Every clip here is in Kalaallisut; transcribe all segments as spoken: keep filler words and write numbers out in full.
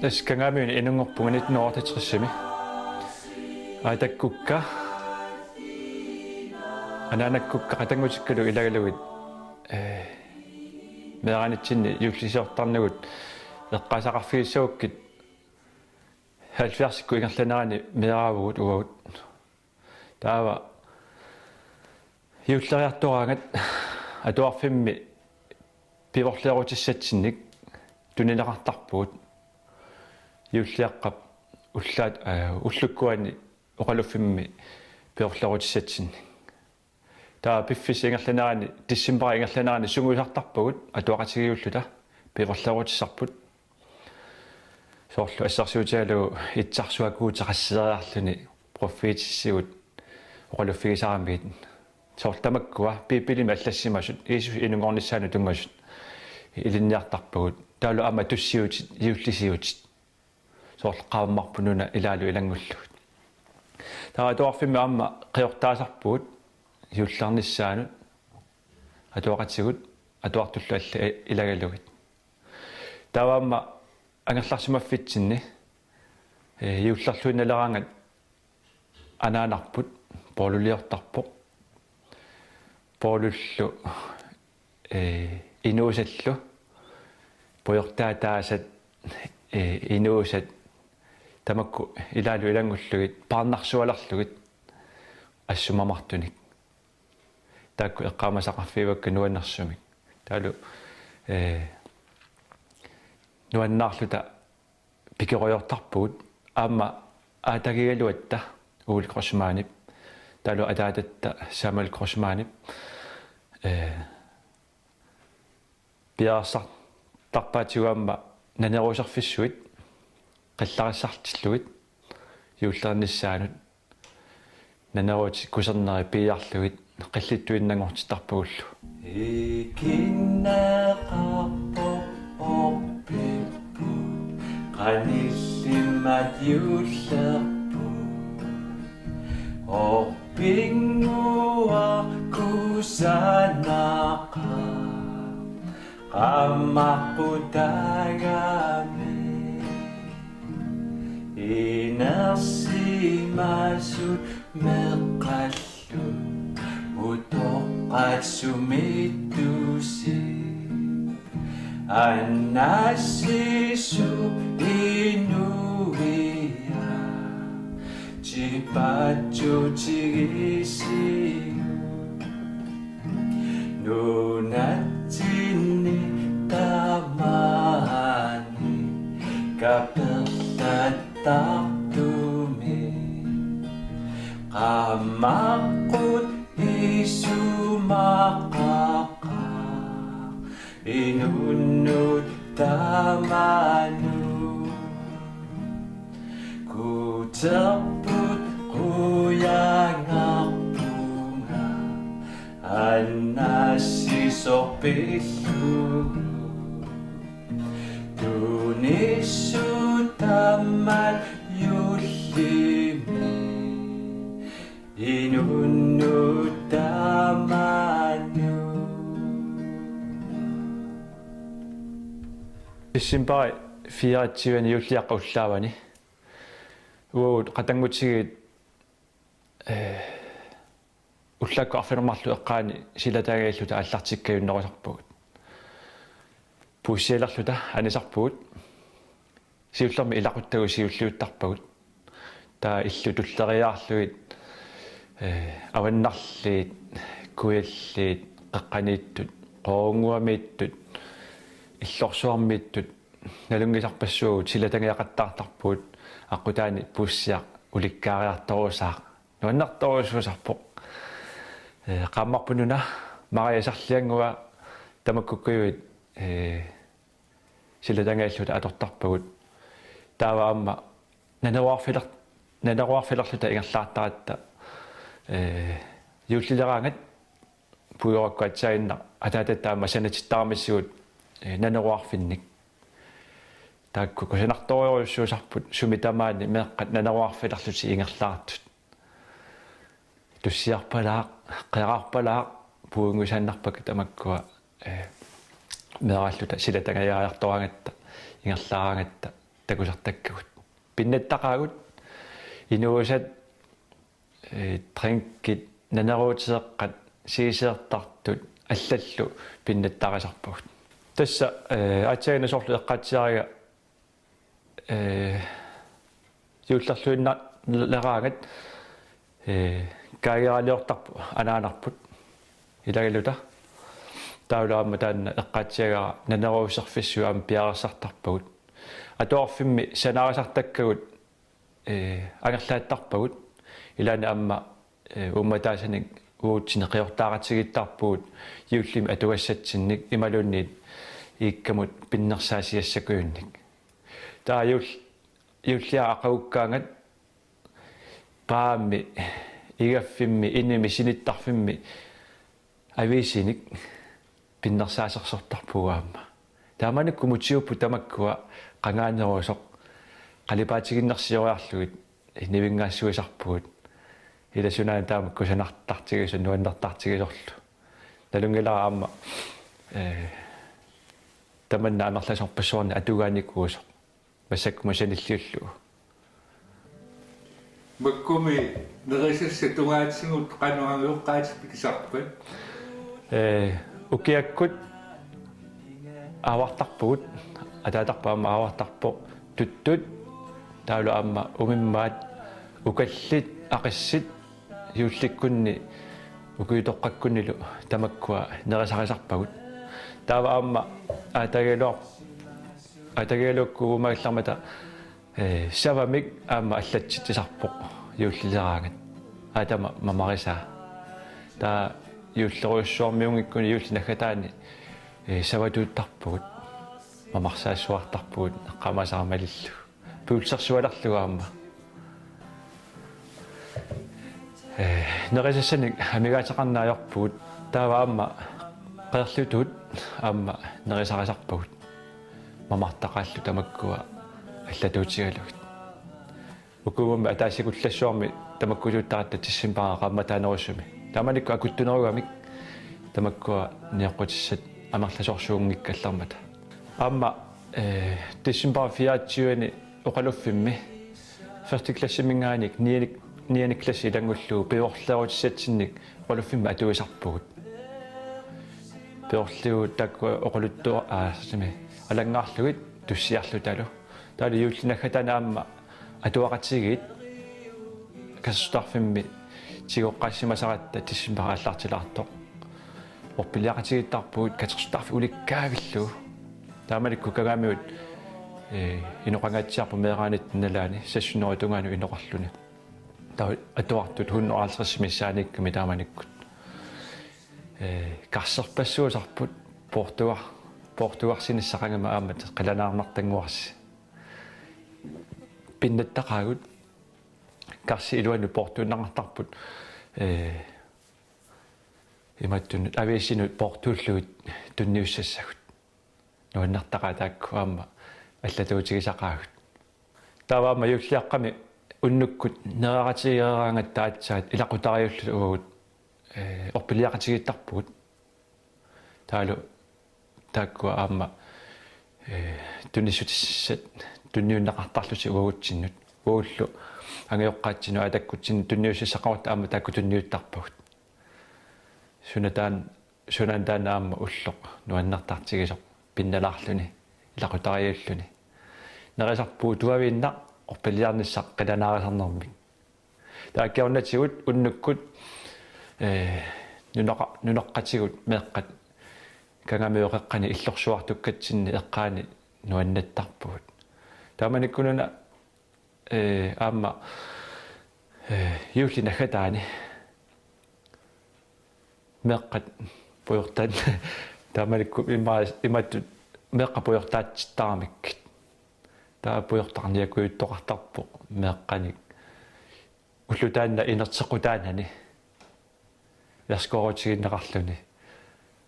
Tassa Kangaamiuni inunngorpunga nitten hundrede og otteogtresimi. Aatakkukka, anaanakkukka qatanngutikkalu ilagalugit, eh, meeraanitsinni juullisiortarnagut eqqaasaqarfigissagukkit halvfjerdsikkut ingerlanerani meeraavugut uagut. Taava juulleriartoraangat atuarfimmi pivorleerutissatsinnik tunineqartarpugut. Juulliaqqap ullaat, eh, ullukkuani oqaluffimmi pivorleerutissatsinnik. Taava piffissap ingerlanerani, decembarip ingerlanerani sungiusartarpagut atuaqatigiilluta pivorleerutissarput. Soorlu assersuutigalugu itsarsuakuuteqasseriarluni profeetissigut oqaluffigisaramigit. Soorlu tamakkua Biibilimi allassimasut Jiisusi inunngornissaanut tunngasut ilinniartarpagut. Taavalu aamma tussiutit, juullisiutit. Soorlu qaammarput nuna ilaalu ilanngullugit. Taava atuarfimmi aamma qiortaasarpugut juullernissaanut atuaqatigut atuartullu allat ilagalugit. Taava aamma angerlarsimaffitsinni, eh, juullerluinnaleraangat anaanarput Pooluliortarpoq. Poolullu, eh, inuusallu, pujortaataasat, eh, inuusat, tamakku ilaalu ilanngullugit, paarnarsualerlugit assut mamartunik. Taakku eqqaamasaqarfigivakka nuannersumik. Taavalu, eh, nuannaarluta pikerujoortarpugut aamma aatagigaluatta Ole Kreutzmannip, taavalu ataatatta Samuel Kreutzmannip, eh, piareersartarpaatigut aamma naneruuserfissuit qillarissartillugit juullernissaanut naneruutit kusernerit piiarlugit qillittuinnanngortittarpagullu. Ikinneqarpoq orpipput, qanillimmat juullerput. Orpinnguaq kusanaqaaq, qaammaqqutaagami. Inersimasut meeqqallu utoqqaat sumiittusi. Annassisup inuiaq tipaatsuutigisiuk. Nunatsinni tamaani kaperlattartumik. Qaammaqqut isumaqaqaaq inunnut tamanut. Guuterput qujanarpunga annassisoq pillugu. Tunissut tamaat juullimi inunnut tamanut. Decembarip fireogtyveani juulliaqqap ullaavani uagut qatanngutigiit, eh, ullaakkut arfineq-marluk eqqaani silatangaajalluta aallartikkajunnerusarpugut. Puussialerluta anisarpugut. Siullermik ilaquttagut siulliuttarpagut. Taava illut tulleriiaarlugit, eh, avannarliit, kujalliit, qeqqaniittut, qoorunguamiittut, illorsuarmiittut, nalunngisarpassuagut silatangajaqattaartarpugut, aqqutaani puussiaq ulikkaariartorusaaq. Nuannertorujussuusarpoq. Eh, qaammarput nuna, Maria Sarliannguaq tamakkukkujuit, eh, silatangaajalluta atortarpagut. Taava aamma naneruarfiler-, naneruarfilerluta ingerlaartaratta, eh, juullileraangat puigoorakkut aatsaannguaq ataatatta aamma sanatittaramissigut, eh, naneruarfinnik. Taakku kusanartorujussuusarput sumi tamaani meeqqat naneruarfilerlutik ingerlaartut. Tussiarpalaaq, qeqarpalaaq, puiunngisaannarpakka tamakkua, eh, meeraalluta silatangajariartoraangatta, ingerlaaraangatta. takusartakkagut. Pinnattaqaagut, inuusat, eh, drinkit, naneruuteeqqat, siisartartut allallu pinnattarisarpagut. Tassa, eh, aatsaannguaq soorlu eqqaatsiariga, eh, juullerluinnarleraangat, eh, kaageraliortarput anaanarput ilagiluta. Taavalu aamma taanna eqqaatsiagara naneruuserfissuit aamma piareersartarpagut. Atuarfimmi sanaarisartakkagut, eh, angerlaattarpagut. Ilaanni aamma, eh, uummataasanik uatsinnut qiortaaqatigiittarpugut juullimi atugassatsinnik imaluunniit iikkamut pinnersaasiassakujunnik. Taava juul-, juulliaq aqagukkaangat paammi, igaffimmi, inimi sinittarfimmi aviisinik pinnersaasersortarpugut aamma. Taamanikkut motiviupput tamakkua qangaanerusoq qalipaatiginnersioriarlugit nivinngaassuisarpugut. Ila sunaana taama kusanartartigisoq nuannertartigisorlu. Nalunngilara aamma, eh, tamanna amerlasoorpassuarnik atugaanikuusoq. Massakkut sanilliullugu. Makkumi nerisassat tungaatigut qanoq angajoqqaatit pikisarpat? Eh, ukiakkut aavartarpugut, ataatarput aamma aavartarpoq tuttut, taavalu aamma umimmaat ukallit, aqissit, juullikkunni ukiutoqqakkunnilu tamakkua nerisarisarpagut. Taava aamma aatagigaluar-, aatagigaluakkuugumagallarmata, eh, savamik aamma allatsitsisarpoq juullileraangat. Aatama mamarisaa. Taava juullerujussuarmiunngikkuni juullip naggataani, eh, savatuuttarpugut. Mamarsaassuartarpugut eqqaamasara malillugu. Pølsersualerlugu aamma. Eh, nerisassanik amigaateqarneq ajorpugut. Taava aamma qeerlutuut aamma nerisarisarpagut. Mamartaqaallu tamakkua allatuutigalugit. Ukuummi ataaseq Kullassuarmi tamakkuusuttaratta decembarip qaammataanerusumi. Taamanikkut akuttunerugamik tamakkua nioqqutissat amerlasoorsuunngikkallarmata. Aamma, eh, decembarip fireogtyveani oqaluffimmi første klassiminngaanniit niende, niende klassi ilanngullugu pujorleerutissatsinnik oqaluffimmi atuisarpugut. Pujorliuut taakku oqaluttuut, aa, sumi, alanngaarlugit tussiarlutalu. Taavalu juullip naggataani aamma atuaqatigiit katersortarfimmi tigoqqaassimasaratta decembarip aallartilaartoq. Orpiliaqatigiittarpugut katersortarfik ulikkaavillugu. Taamanikkut Kangamiut, eh, inoqangaatsiarput meeraanitta nalaani seks hundrede tungaanut inoqarluni. Taava atuartut hundrede og halvtreds missaaniikkami taamanikkut. Eh, karserpassuusarput poortugar-, poortugarsinissaqangama aamma qilanaarnartannguarsi. Pinnattaqaagut karsi iluanut poortuunneqartarput, eh, imattunut aviisinut poortuullugit tunniussassagut. Nuannertaqaat taakku aamma allatuutigisaqaagut. Taava aamma juulliaqqami unnukkut nereqatigeeraangatta aatsaat ilaqutariiulluta uagut, eh, orpiliaqatigiittarpugut. Taavalu taakkua aamma, eh, tunissutissat tunniunneqartarlutik uagutsinnut. Uagullu angajoqqaatsinnut aatakkutsinni tunniussassaqarutta aamma taakku tunniuttarpagut. Suna taan-, sunaana taanna aamma ulloq nuannertartigisoq pinnalaarluni, ilaqutariiulluni. Nerisarpugut tuaviinnaq orpiliarnissaq qilanaarisarnermik. Taava akiornatigut unnukkut, eh, nunaqa-, nunaqqatigut meeqqat Kangamiut qeqqani illorsuartukkatsinni eqqaani nuannattarpugut. Taamanikkununa, eh, aamma, eh, juullip naggataani meeqqat pujortaat, taamanikkut ima-, imatut meeqqat pujortaatsittaramikkit. Taava pujortarniakujuttoqartarpoq meeqqanik. Ulloq taanna inerteqqutaanani. Værsgorutigineqarluni.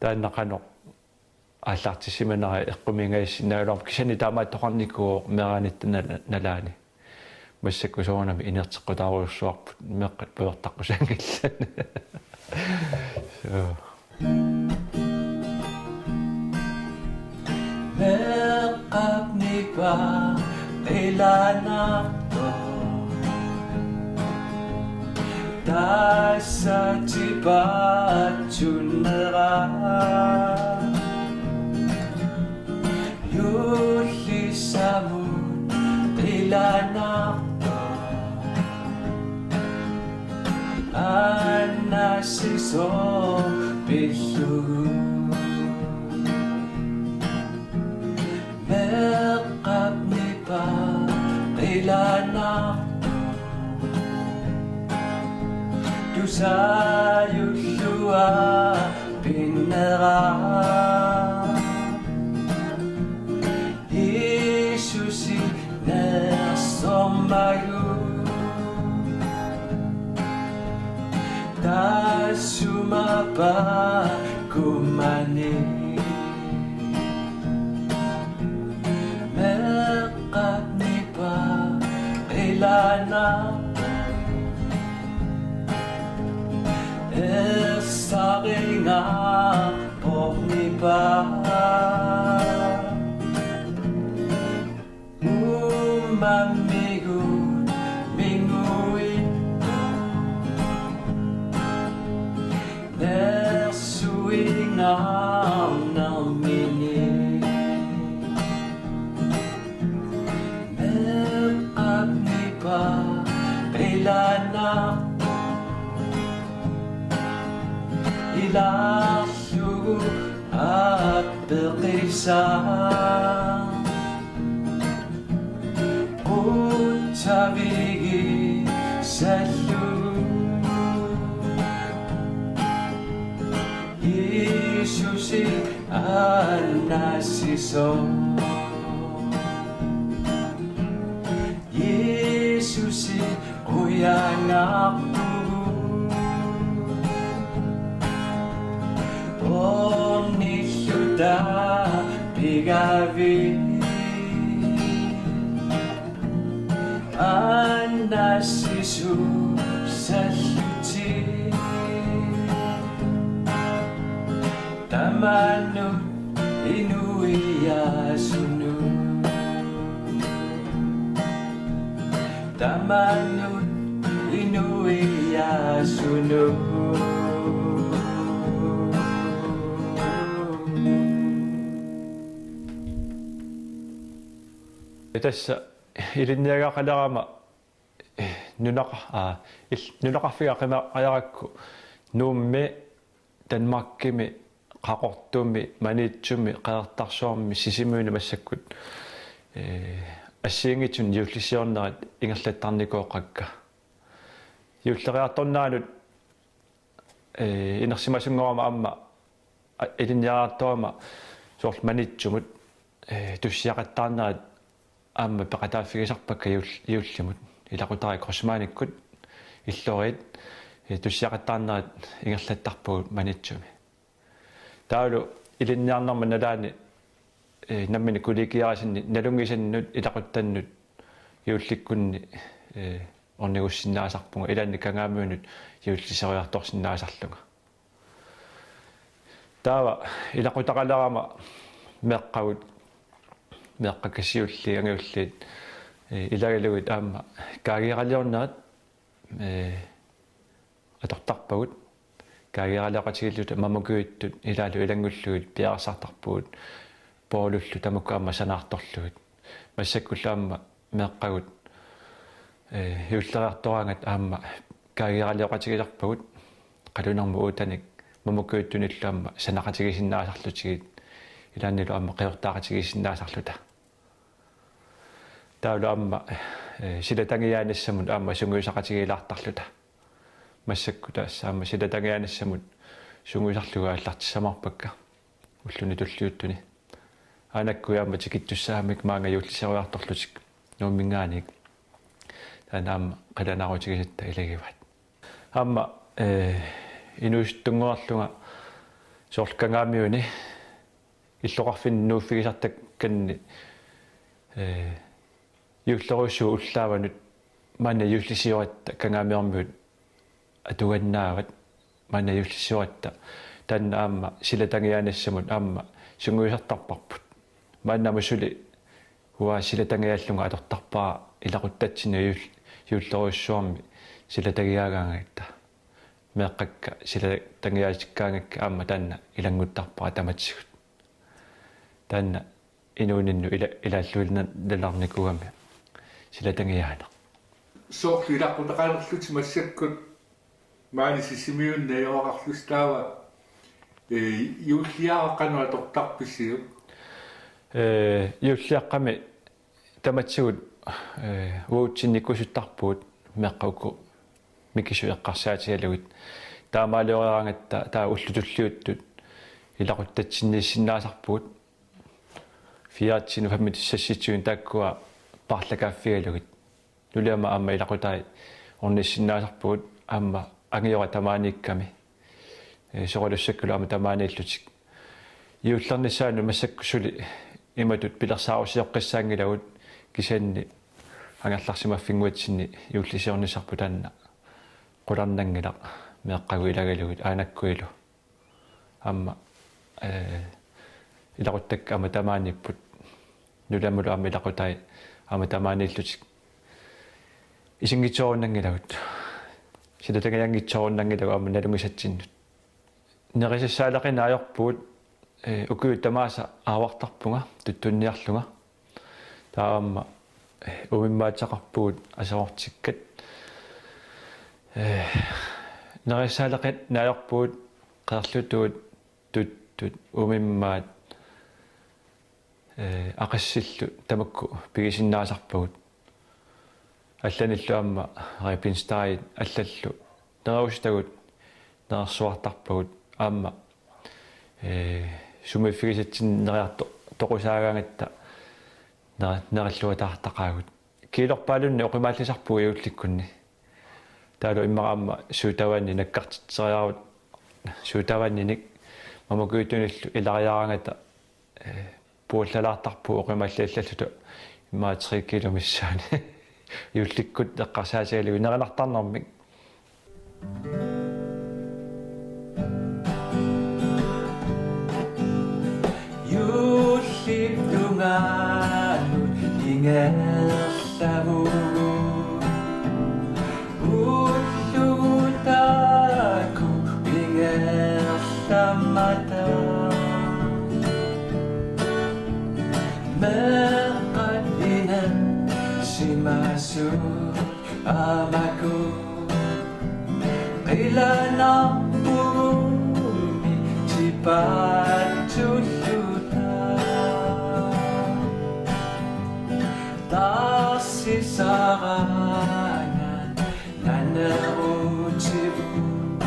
Taanna qanoq aallartissimanera eqqumiinngajassinnaajumaarpoq kisianni taamaattoqarnikuuvoq meeraanitta nala-, nalaani. Massakkut soorunami inerteqqutaarujussuarput meeqqat pujortaqqusaanngillat. Suu. Meeqqap nipa Lanarto tassa tipaatsunnera juullissamut ilanarto annassisoq pillugu. Meeqqap nipaa qilanartoq tusaajullua pinnera Jiisusi nersormagu. Tassuma paakkumanik meeqqap nipaa qilanartoq ersaringaarpoq nipaa. Uummammiguit minguittoq nersuingaarnermini. Meeqqap nipaa qilanartoq ilaarlugu aappeqisaa. Qutsavigissallugu Jiisusi annassisoq. Jiisusi qujanarpugut. Ornilluta pigavit annassisuussallutit. Tamanut inuiaasunut. Tamanut inuiaasunut. Tassa ilinniagaqalerama nunaqa-, aa, il-, nunaqarfiga qimaqqajarakku Nuummi, Danmarkimi, Qaqortumi, Maniitsumi, Qeqertarsuarmi, Sisimiuni massakkut, ee, assigiinngitsunik juullisiornerat ingerlattarnikooqakka. Juulleriartorneranut, ee, inersimasunngorama aamma, a-, ilinniariartorama soorlu Maniitsumut, ee, tussiaqattaarnerat aamma peqataaffigisarpakka juul-, juullimut. Ilaqutariit Kreutzmannikkut Illoriit, ee, tussiaqattaarnerat ingerlattarpagut Maniitsumi. Taavalu ilinniarnerma nalaani, ee, nammineq kollegiarisanni nalunngisannut ilaquttannut juullikkunni, ee, ornigussinnaasarpunga, ilaanni Kangaamiunut juullisoriartorsinnaasarlunga. Taava ilaqutaqalerama meeqqagut, meeqqakka siulliit angajulliit, ee, ilagalugit aamma kaagiiraliornerat, ee, atortarpagut. Kaagiiralioqatigiilluta mamukiuttut ilaalu ilanngullugit piareersartarpugut, Poulullu tamakku aamma sanaartorlugit. Massakkullu aamma meeqqagut, ee, juulleriartoraangat aamma kaagiiralioqatigisarpagut, qalunermut uutanik mamukiuttunillu aamma sanaqatigisinnaasarlutigit, ilaannilu aamma qiortaaqatigisinnaasarluta. Taavalu aamma, ee, silatangiaanassamut aamma sungiusaqatigiilaartarluta. Massakkut tassa aamma silatangiaanassamut sungiusarlugu aallartissamaarpakka ulluni tulliuttuni. Aanakkui aamma tikittussaamik maanga juullisoriartorlutik Nuumminngaanniit. Taanna aamma qilanaarutigisatta ilagivaat. Aamma, ee, inuusuttunnguarlunga soorlu Kangaamiuni illoqarfinni nuuffigisartakkanni, ee, juullerujussuup ullaavanut maanna juullisioratta Kangaamiormiut atugannaavat, maanna juullisioratta taanna aamma silatangiaanassamut aamma sungiusartarparput. Maannamut suli Uanga silatangiaallunga atortarpara ilaquttatsinnut juul-, juullerujussuarmi silatangiaagaangatta. Meeqqakka silatangiaatikkaangakkit aamma taanna ilannguttarpara tamatigut. Taanna inuuninnut ila-, ilaalluinnarnikuugami silatangiaaneq. Soorlu ilaqutaqalerlutit massakkut maani Sisimiuni najugaqarlusi taava, ee, juulliaraq qanoq atortarpisiuk? Ee, juulliaqqami tamatigut, ee, uatsinnikuusuttarpugut meeqqat uku mikisut eqqarsaatigalugit. Taamaalioraangatta taava ullut tulliuttut ilaquttatsinniissinnaasarpugut. Fireogtyvende femogtyve seksogtyve taakkua paarlakaaffigalugit. Nuliama aamma ilaqutai ornissinnaasarpugut aamma angiora tamaaniikkami. Ee, soralussakkalu aamma tamaaniillutik. Juullernissaanut massakkut suli imatut pilersaarusioqqissaanngilagut kisianni angerlarsimaffinnguatsinni juullisiornissarput taanna qularnanngilaq meeqqagut ilagalugit aanakkuilu. Aamma, ee, ilaquttakka aamma tamaaniipput. Nuliamalu aamma ilaqutai aamma tamaaniillutik. Isinngitsoorunnaanngilagut. Silatangianngitsoorunnaanngilagut aamma nalunngisatsinnut. Nerisassaaleqineq ajorpugut, ee, ukiut tamaasa aavartarpunga tuttunniarlunga. Taava aamma, ee, umimmaateqarpugut aserortikkat. Ee, nerisassaaleqineq ajorpugut qeerlutuut, tuttut, umimmaat, ee, aqassillu tamakku pigisinnaasarpagut. Allanillu aamma Ripinsteinit allallu neriussatagut nerersuartarpagut aamma, ee, sumiiffigisatsinnik neriarto-, toqusaagaangatta neri-, nerilluataartaqaagut. Kiilorpaalunnik oqimaallisarpugut juullikkunni. Taavalu immaqa aamma sodavandi nakkartitseriarutta sodavandimik mamakujuttunillu ilariaraangata, ee, puallalaartarpugut oqimaalliallalluta immaqa tre kilo missaani. Juullikkut eqqarsaatigalugit nerinartarnermik. Juullip tungaanut ingerlavugut. Ullugu taakku ingerlammata. Meeqqat inersimasut aamma qilanaarpugummi tipaatsulluta. Taarsisaaraangat naneruutivut.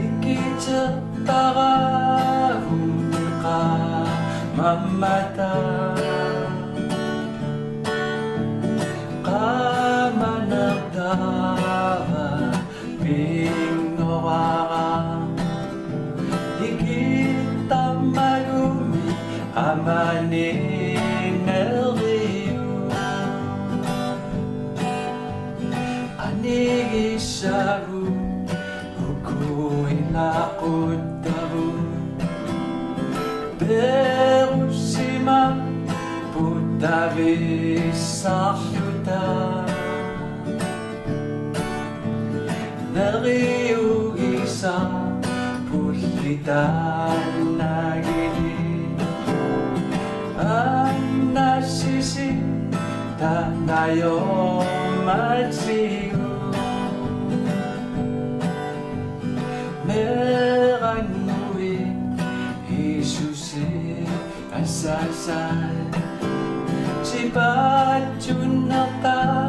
Ikitertaravut eqaamammata. Qaamaneq taava pinngoraraq. Ikittarmagummi amani neriuvoq. Anigissagut uku ilaquttavut. Perussimapput tavissarluta. Neriugisaq pullittaannagili. Annassisi taanna ajormatigu. Meerannguit Jiisusi asasaat. Tipaatsunnertaa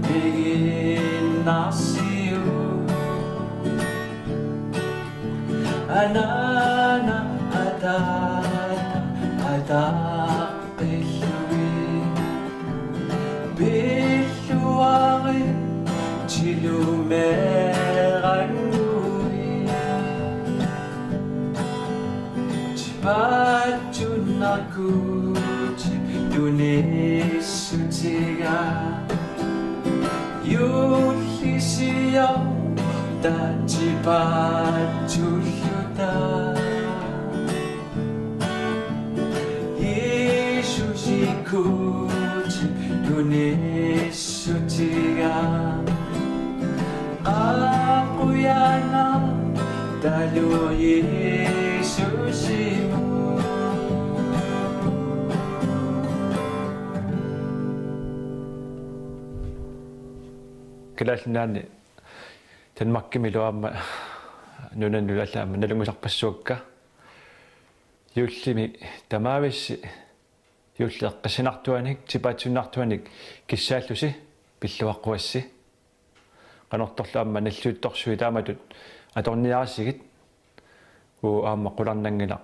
pigiinnarsiuk. Anaana ataata ataqqillugit. Pilluarit tilumeerannguit. Tipaatsunnarkutip tunissutiga. Juullisiorta tipaatsulluta. Jiisus Guutip tunissutigaa, qaaqqujaannaq talu Jiisusimut. Kalaallit Nunaanni Danmarkimilu aamma nunanut alla aamma nalunngisarpassuakka. Juullimi tamaavissi juulli eqqissinartuanik, tipaatsuinnartuanik kissaallusi pilluaqquassi. Qanortorlu aamma nalliuttorsuit taamatut atorniarisigit, uagut aamma qularnanngilaq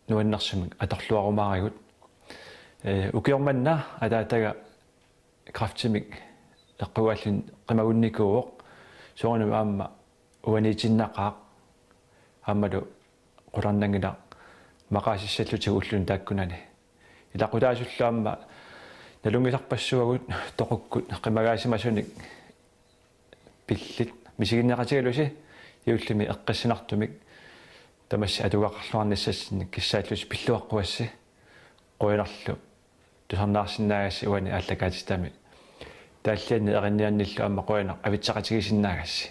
nuannersumik atorluarumaarigut. Ee, ukioq manna ataataga kræftimik eqqugaalluni qimagunnikuuvoq, soorunami aamma uaniitinnaqaaq, aammalu qularnanngilaq maqaasissallutigu ulluni taakkunani. Ilaqutaasullu aamma nalunngisarpassuagut toqukkut qimagaasimasunik pillit misiginneqatigalusi juullimi eqqissinartumik tamassi atugaqarluarnissassinnik kissaallusi pilluaqquassi. Qujanarlu tusarnaarsinnaagassi uani aallakaatitami. Taallianni erinniannillu aamma qujanaq avitseqatigisinnaagassi.